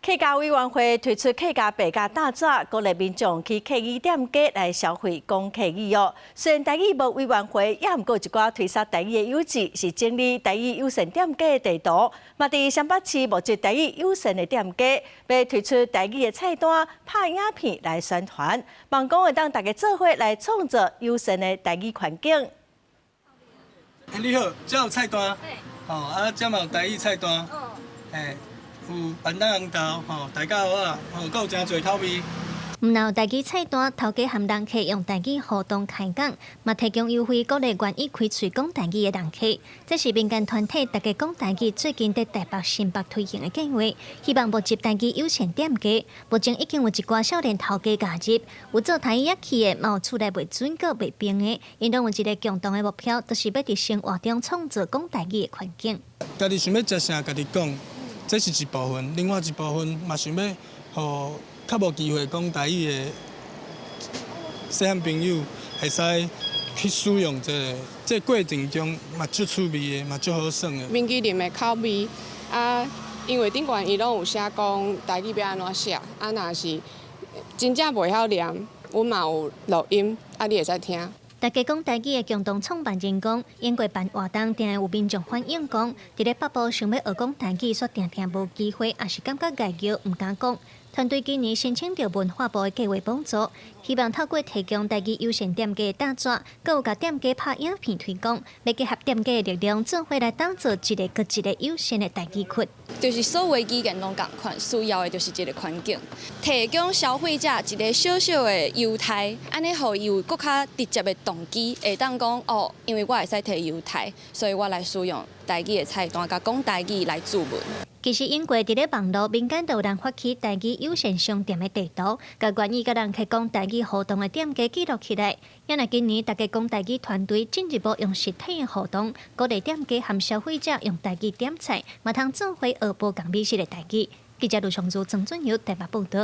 客家委員會推出客家白鴿大紙，鼓勵民眾去客語店家來消費講客語哦。雖然台語無委員會，也毋過有一寡推捒台語的有志，是整理台語友善店家的地圖，嘛佇雙北市募集台語友善的店家，欲推出台語的菜單、拍影片來宣傳，望講會當大家做伙來創造友善的台語環境。欸，你好，這有菜單，吼，啊，這嘛有台語菜單，欸，有板豆紅豆，吼，大家好啊，吼，閣有誠濟口味。毋但有台語菜單，頭家和人客用台語互動開講，嘛提供優惠鼓勵願意開喙講台語的人客。這是民間團體大家講台語最近佇台北新北推行的計劃，希望募集台語友善店家。目前已經有一寡少年頭家加入，有做台語樂器的，嘛有厝內賣水果賣冰的，𪜶攏有一个共同的目標，就是欲佇生活中創造講台語的環境。家己想欲食啥，家己講，這是一部分；另外一部分嘛想欲予較無機會講台語的細漢朋友，會使去使用這个，這個過程中嘛足趣味的，嘛足好耍的。冰淇淋的口味啊，因為頂懸伊攏有寫講台語欲按怎寫，啊，若是真正袂曉念，阮嘛有錄音，啊，你會使聽。大家講台語的共同創辦人講，經過辦活動，定會有民眾反映講，佇咧北部想欲學講台語，卻定定無機會，抑是感覺礙潲，毋敢講。團隊今年申請著文化部的計劃補助，希望透過提供台語友善店家的大紙，閣有共店家拍影片推廣，欲結合店家的力量，做伙來打造一个閣一个友善的台語區。就是所有語言攏仝款，需要的就是一个環境，提供消費者一个小小的優待，按呢予伊有閣較直接的動機，會當講哦，因為我會使提優待，所以我來使用台語的菜單，共講台語來注文。其實，永過佇咧網路民間就有人發起台語友善商店的地圖，共願意佮人客講台語互動的店家記錄起來。也若今年大家講台語團隊進一步用實體的互動，鼓勵店家和消費者用台語點菜，嘛通做伙學無仝美食的台語。記者盧松如、曾俊友台北報導。